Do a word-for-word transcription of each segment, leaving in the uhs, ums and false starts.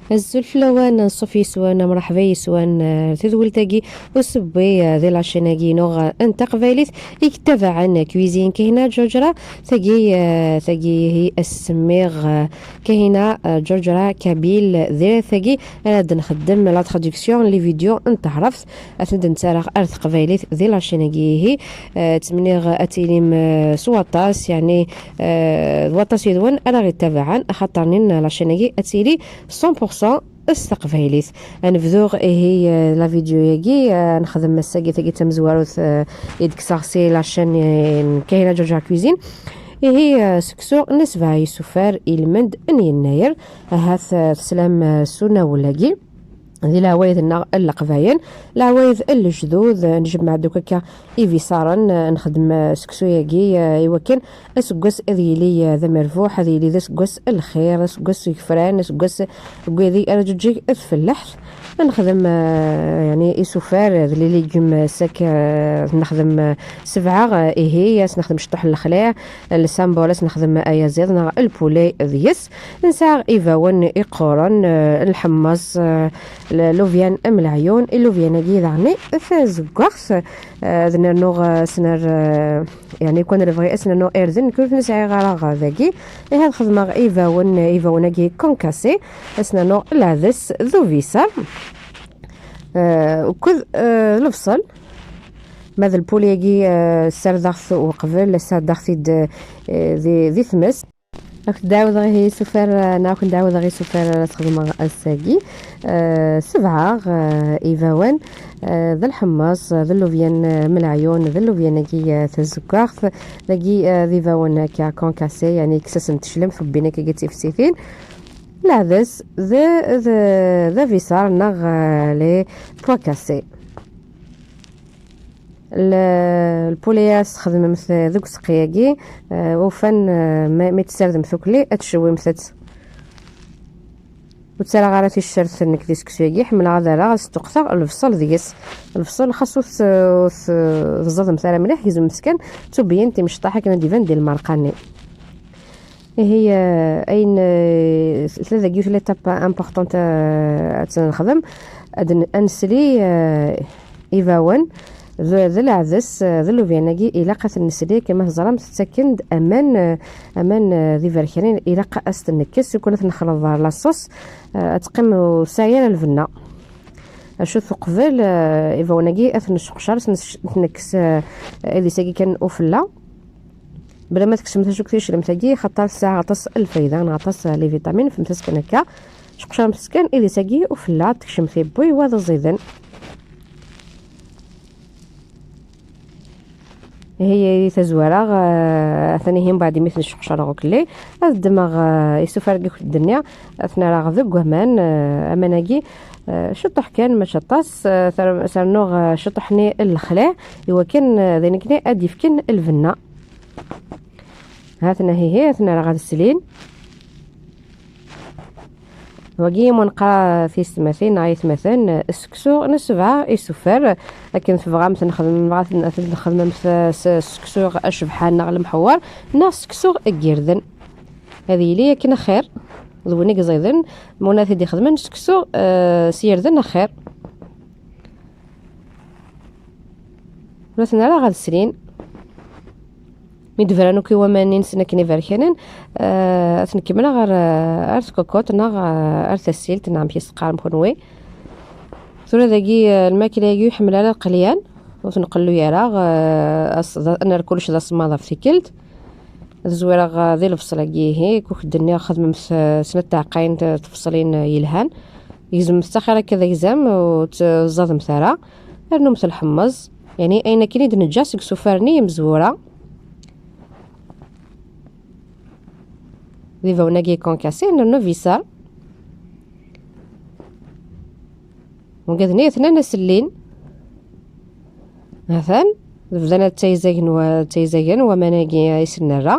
Azul fell-awen, nṣuf yes-wen, mṛeḥba yes-wen, eh, tedwelt-agi usebwi, eh, di la chaîne-agi-inu, eh, n taqbaylit, i yettabaɛen Cuisine Kahina Ǧuǧra, tagi, eh, tagi hi as-semmiɣ, eh, Kahina, eh, Ǧuǧra Kabyle, di tagi ara d-nxeddem la traduction, les vidéos n taɛrabt, ad ten-d-nettarraɣ ar teqbaylit di la chaîne-agi ihi. Eh, ttmenniɣ ad tilim, eh, s waṭas, yeɛni, eh, d waṭas yid-wen ara ɣ-ittabaɛen, axaṭer nin la chaîne-agi ad tili cent pour cent s taqbaylit. Ad nebdu ihi, eh, la vidéo-agi, eh, nexdem ass-agi tagi d tamezwarut, eh, i d-kkseɣ si la chaîne, eh, n Kahina Ǧuǧra Cuisine. Ihi, eh, seksu n ssebɛa isufar ilmend n yennayer. Ahat, eh, teslam, eh, s unawel-agi. Di leɛwayed-nneɣ n leqbayel, leɛwayed n lejdud, eh, njemmeɛ-d akk akka ibiṣaren, eh, nxeddem, eh, seksu-agi, eh, i wakken aseggas ad yili, eh, d amerbuḥ, ad yili d aseggas n lxir, aseggas n yifran, aseggas deg waydi ara ǧǧeǧǧeg tfellaḥt. Ad nexdem, eh, yeɛni isufar, eh, d les légumes secs, eh, nexdem, eh, sebɛa, eh, ihi, ad nexdem cṭuḥ n lexliɛ, eh, le sambal, ad nexdem ayaziḍ neɣ lpulay deg-s. Nesɛa ibawen iqquren, eh, lḥemmeẓ, eh, l-, lubyan am leɛyun, ilubyan-agi daɣen tazeggaɣt, eh, ad nernuɣ, eh, sner, eh, yeɛni kan lebɣi ad s-nernuɣ irden, nekk ur ten-sɛiɣ ara dagi. Ihi ad xedmeɣ ibawen, ibawen-agi concassé, ad s-nernuɣ lɛdes d ubiṣar, eh, akked, eh, lebṣel. Ma d lpuli-agi, eh, ssardeɣ-t uqbel, ssardeɣ-t-id, eh, di, di tmes. Ad k-d-ɛawdeɣ ihi isufar, eh, neɣ ad k-d-ɛawdeɣ isufar ara sxedmeɣ ass-agi. Eh, sebɛa, eh, ibawen, eh, d lḥemmeẓ, d llubyan, eh, m leɛyun, d llubyan-agi, eh, tazeggaɣt, dagi, eh, d ibawen akka concassé, yeɛni kkes-asen teclemt, ubbin akka tifsitin. Lɛdes d, d, d abiṣar neɣ, eh, les pois cassés. L-, lpulya tesxedmemt deg useqqi-agi, eh, ufan, eh, ma, mi tessardemt ukli, ad tcewwimt-tt. Ur ttaraɣ ara ticcert nekk di seksu-agi, ḥemmleɣ ad rreɣ, ad sṭuqteɣ lebṣel deg-s. Lebṣel xas ur t-, ur t-, teẓẓademt ara mliḥ, gezmemt kan d tubiyin timecṭaḥ akken ad d-iban di lmerqa-nni. Ihi, eh, ayen, eh, tella dagi yiwet l'étape importante, eh, ad tt-nexdem, ad n-, ad nesli, eh, ibawen, d, d lɛdes, eh, d llubyan-agi, ilaq ad ten-nesli, akken ma teẓram, tettaken-d aman, eh, aman, eh, d iberkanen, ilaq ad s-ten-nekkes, ukan ad t-nexleḍ ɣer la sauce, eh, ad teqqim ur tesɛi ara lbenna. Acu tuqbel, eh, ibawen-agi ad ten-nesseqcer, ad ten-nekkes, eh, idis-agi kan ufella. Bla ma tkessemt acu deg ticelmt-agi, xaṭer tesɛa aṭas n lfayda, neɣ aṭas n les vitamines, fhemt-as kan akka. Sqecremt-as kan idis-agi ufella, tekcem tibbi, wa d aẓiden. Ihi tazwara, eh, atan ihi mbeɛd imi ten-sseqcereɣ ukelli, ad ddmeɣ, eh, isufar-agi akk d-nniɣ, ad ten-rreɣ deg waman, eh, aman-agi, eh, ciṭuḥ kan, mačči aṭas, eh, ter-, ternuɣ, eh, ciṭuḥ-nni n lexliɛ, iwakken, eh, d nekkni ad d-ifken lbenna. Ha-ten-a ihi, ha-ten-a rɣa ad slin. Wagi i wen-neqqar tiyessetmatin neɣ aytmaten, seksu n sebɛa isufar. Akken tebɣamt nexdem, tebɣamt nexdem s, s seksu acebḥan neɣ lemḥewwer, neɣ seksu n yirden. Ad yili akken axir, d win i iẓiden, ma ur t-id-ixedmen seksu, eh, s yirden axir. Ur ten-ara ad slin. Mi d-bran akk i waman-nsen akken iberkanen, eh, ad ten-kemmleɣ ar, ar tkukut neɣ, eh, ar tasilt, neɣ amek i s-teqqarem kenwi. Tura dagi, eh, lmakla-agi ur iḥemmel ara lqelyan, ur t-nqellu ara, eh, as-, ad nerr kullec d asemmaḍ ɣef tikkelt. Ad zwireɣ, eh, di lebṣel-agi, ihi, kuk d-nniɣ xedmemt, eh, snat tɛeqqayin, eh, tefṣelin, eh, yelhan. Gezmemt-tt axir akka d agzam, ur tt-, ẓẓademt ara. Rnumt lḥemmeẓ. Yeɛni ayen akken i d-neǧǧa seg usufar-nni imezwura. D ibawen-agi concassés, nernu biṣar. Wigad-nni atnan ad slin. Atan, bdan ad ttayzagen wa-, ttayzagen waman-agi i sen-nerra.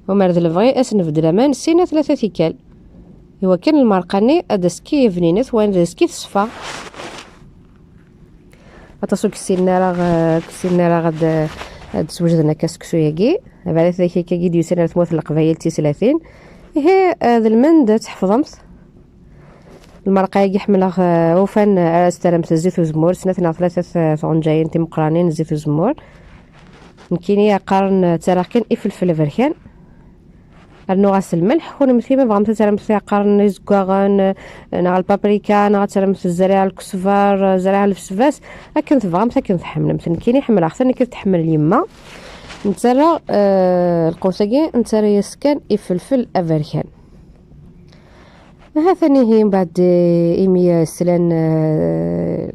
Umer d lebɣi ad s-nbeddel aman sin a tlata tikkal. Iwakken lmerqa-nni ad d-teski bninet, wayen d-teski teṣfa. Aṭas ur kessinen ara, ur kessinen ara ad, ad d-swejden akka seksu-agi. Abarat d akagi d-yusan ar tmurt n Leqbayel d tislatin. Ihi, eh, d lmend ad tḥefḍemt. Lmerqa-agi ḥemmleɣ, eh, ufan, eh, ara s-terremt zzit uzemmur, snat neɣ tlata, eh, tɣenǧayin timeqqranin zzit uzemmur. Nekkini qqaren, eh, ttarraɣ kan ifelfel aberkan. Rnuɣ-as lmelḥ, kunemti ma bɣamt ad terremt qqaren izeggaɣen, eh, neɣ lpaprika, neɣ ad terremt zzariɛa n lkesber, eh, zzariɛa n lbesbas, akken tebɣamt, akken tḥemmlemt. Nekkini ḥemmleɣ-ten akken tḥemmel yemma. Nettarra, eh, lqut-agi, nettarra-yas kan ifelfel aberkan. Ha-t-an ihi, mbeɛd, eh, imi, eh, slan, eh,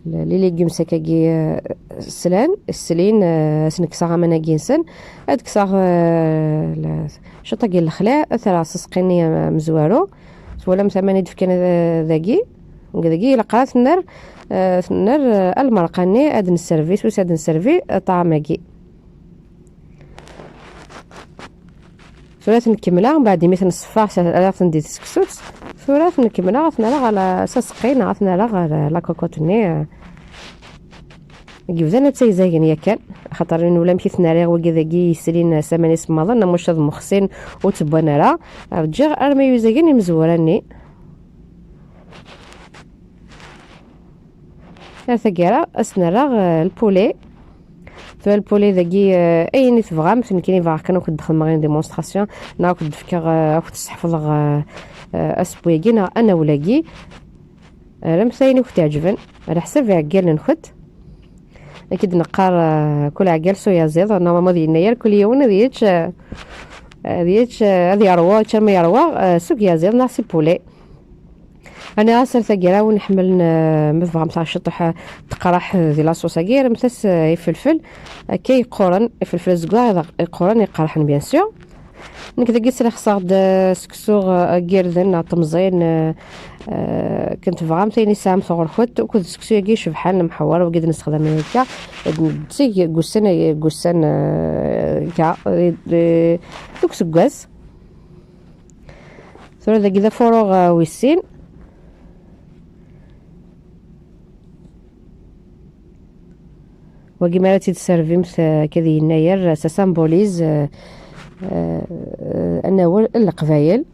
les légumes akkagi, eh, slan, slin, eh, ad sen-kkseɣ aman-agi-nsen, ad kkseɣ, eh, la-, ciṭ-agi n lexla, ad t-rreɣ s aseqqi-nni, eh, amezwaru. Twalamt aman i d-fkan, eh, dagi? Dagi ilaq ara tenner, eh, tenner, eh, lmerqa-nni, ad nesservi, s wis ad nesservi, eh, ṭṭɛam-agi. Tura ad ten-kemmleɣ, mbeɛd imi ten-ṣeffaɣ, s-, rriɣ-ten di tseksut. Tura ad ten-kemmleɣ, ad ten-rreɣ ɣer la-, s aseqqi, neɣ ad ten-rreɣ ɣer la cocotte-nni, eh, i yebdan ad ttayzagen yakan. Axaṭer ula amek i ten-rriɣ wigi dagi yesrin s aman isemmaḍen, am wacu ad mexsin ur ttewwan ara. Rǧiɣ armi yuzagen imezwura-nni. Ar taggara, ad sen-rreɣ, eh, lpuli. Tura lpuli dagi, eh, ayen i tebɣam, nekkini bɣiɣ kan ad kent-d-xedmeɣ une démonstration, neɣ ad kent-d-fkeɣ, eh, ad kent-sseḥfḍeɣ, eh, eh, asewwi-agi, neɣ anawel-agi. Rremt ayen i kent-iɛeǧben, ɛla ḥsab iɛeggalen-nkent. Ad k-id-neqqar, eh, kul aɛeggal s uyaziḍ, normalement ad yennayer kul yiwen ad yečč, eh, ad yečč, eh, ad yerwa, yečč arma yerwa, eh, s uyaziḍ neɣ s ipuli. Rniɣ-as ar taggara, win iḥemmlen, eh, ma tebɣamt ɣer ciṭuḥ, eh, teqraḥ, eh, di laṣus-agi, rremt-as, eh, ifelfel, akka yeqquren, ifelfel azeggaɣ iḍ-, yeqquren, yeqerḥen, bien sûr. Nekk dagi srexseɣ-d, eh, seksu, eh, n yirden neɣ temẓin, eh, eh, akken tebɣamt, ayen i tesɛamt ɣur-kent, akked seksu-agi icebḥen, lemḥewwer, wagi d-nessexdam akka, d-, d-, deg ussan, deg ussan, eh, ka, eh, eh, deg useggas. Tura dagi d afuruɣ, uh, wis sin. Wagi mi ara tt-id-tservimt, uh, akka di yennayer, uh, ça symbolise, uh, uh, anawel n Leqbayel.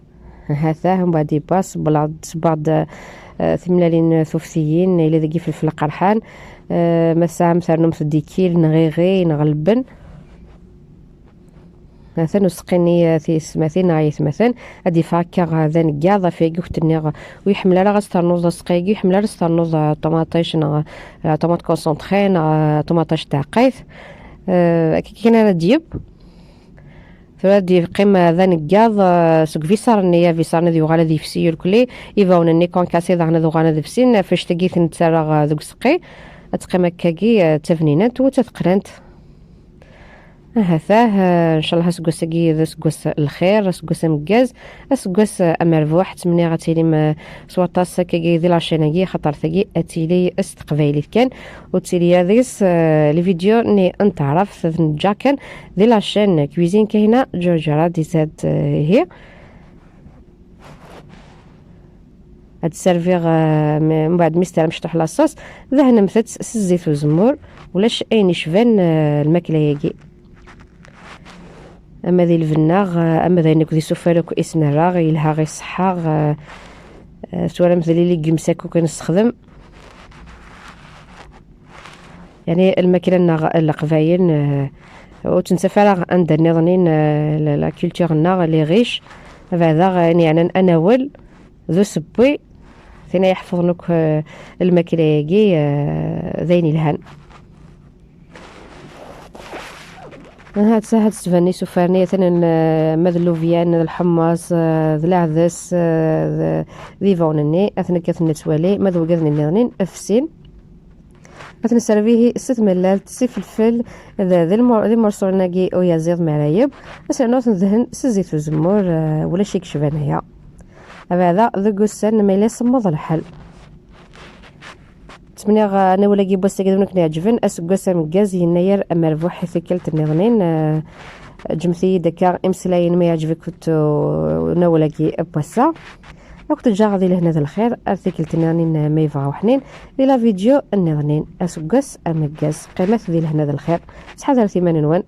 Hata, mbeɛd ipas, bla-, sebbaḍ, uh, timellalin tuftiyin, yella dagi ifelfel aqerḥan, uh, ma tesɛam ternumt-d ikil, neɣ iɣi, neɣ lben. Atan useqqi-nni, eh, tiyessetmatin neɣ ayetmaten, ad d-yeffeɣ akka, eh, d aneggaḍ, ɣef wayagi ur k-d-nniɣ, ur iḥemmel ara ad s-ternuḍ aseqqi-agi, ur iḥemmel ara ad s-ternuḍ, eh, ṭumaṭic neɣ, eh, ṭumaṭ concentré neɣ, eh, ṭumaṭic taɛeqqayt. Eh, akka kan ara d-yeww. Tura ad d-yeqqim, eh, d aneggaḍ, eh, seg ubiṣar-nni, abiṣar-nni ad yuɣal ad yefsi irkelli, ibawen-nni concassés daɣen ad uɣalen ad fsin, ɣef wannect-agi i ten-ttarraɣ, eh, deg useqqi, ad teqqim akkagi, eh, d tabninant u d tadeqqrant. Ahat, ah, ncallah aseggas-agi d aseggas n lxir, aseggas ameggaz, aseggas amerbuḥ. Ttmenniɣ ad tilim, eh, s waṭas akkagi di la chaîne-agi, xaṭer tagi ad tili s teqbaylit kan, ur ttili ara deg-s, eh, les vidéos-nni n taɛrabt, ad neǧǧa kan di la chaîne Cuisine Kahina Ǧerǧera dix-sept, eh, ihi. Ad serviɣ, eh, m-, mbeɛd mi s-terrem cṭuḥ la sauce, dehnemt-tt s zzit uzemmur, ulac ayen icban, eh, lmakla-agi. Ama di lbenna, eh, ama d ayen akk d isufar akk i s-nerra, yelha i ṣṣeḥḥa, eh, eh, twalam d les légumes akk i nessexdem. Yani, lmakla-nneɣ n Leqbayel, eh, ur tt-nettaf ara anda nniḍen, eh, la, la culture-nneɣ, elle est riche. Abeɛda, ayen yeɛnan anawel, d usewwi, tin ay iḥefḍen akk, eh, lmakla-agi, eh, d ayen yelhan. Ahat, ahat ttbanen isufar-nni, atan, eh, ma d llubyan, d lḥemmeṣ, eh, d leɛdes, eh, d, d ibawen-nni, atan akka ad ten-nettwali, ma d wigad-nni nniḍen, fsin. Ad t-nesservi s tmellalt, s ifelfel, d, d lmur-, d imurṣulen-agi uyaziḍ mi ara yeww. Ad s-rnuɣ ad t-ndehen s zzit uzemmur, eh, ulac i yecban aya. Abeɛda, deg ussan, ma yella isemmeḍ lḥal. Ttmenniɣ, eh, anawel-agi n wass-agi d win i ken-iɛeǧben, aseggas ameggaz, yennayer amerbuḥ i tikkelt nniḍen, eh, ǧǧemt-iyi-d akka imeslayen ma yeɛǧeb-ikent, uh, unawel-agi n wass-a. Ad kent-ǧǧeɣ di lehna d lxir, ar tikkelt nniḍen ma yebɣa uḥnin, di la vidéo nniḍen, aseggas ameggaz, qqimet di lehna d lxir, ttḥadaret iman-nwen.